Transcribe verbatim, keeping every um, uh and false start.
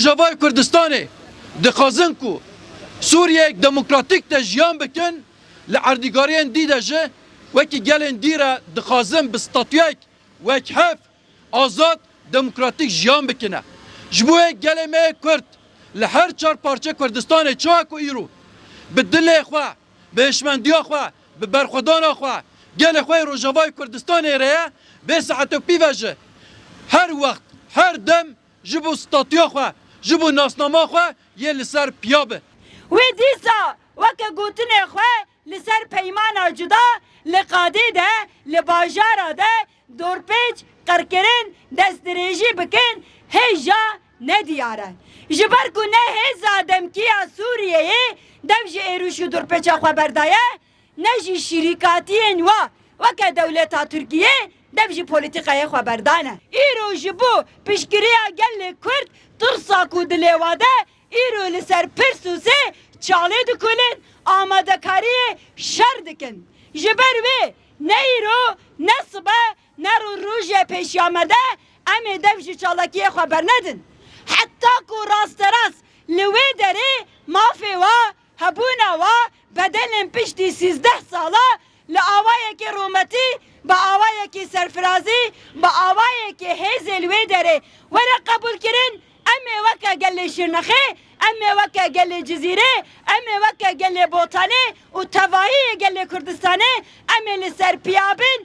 Rojavayê Kurdistanê dixwazin ku Sûriyeyek demokratîk de jiyan bikin, li erdîgariyên dî de jî wekî gelên dî re dixwazin bi statuyek wekhev, azad, demokratîk jiyan bikine. Ji bo yê gelê me yê Kurd li her çar parçe Kurdistanê çawa ku îro bi dilê xwe, bi hişmendiya xwe, bi berxwedana xwe, gelê xwe yê Rojavayê Kurdistanê re ye, vê saeto pî ve jî her wext, her dem ji bo statuya xwe, ji bo nasnama xwe yê li ser piya be. Wê dîsa weke gotinê xwe li ser peymana cuda li qadê de, li bajara de dorpêç, qirkirin, destdirêjî bikin, hêja nediyar e. Ji ber ku ne hêza demkî ya Sûriyeyê dev ji êrîş û dorpêça xwe berdaye, ne jî şirîkatiyên wa weke dewleta Tirkiyê dev ji polîtîkayê xwe berdane. Îro ji bo piştgiriya gelê Kurd tirsa ku dilê wa de îro li ser Pirsûsê çalê dikulin, amadekariyê şer dikin. Ji ber wê ne îro, ne sibe, ne rû rojê pêşiya me de em ê dev ji çalakiyê xwe bernedin. Heta ku rasterast li wê derê mafê wa, hebûna wa bedelên piştî sîzdeh sala li awayekî rûmetî, bi awayekî serfirazî, bi awayekî hêzê li wê derê were qebûlkirin, em ê weke gelê Şirnexê, em ê weke gelê Cizîrê, em ê weke gelê Botanê û tevahiyê gelê Kurdistanê em ê li ser piya bin.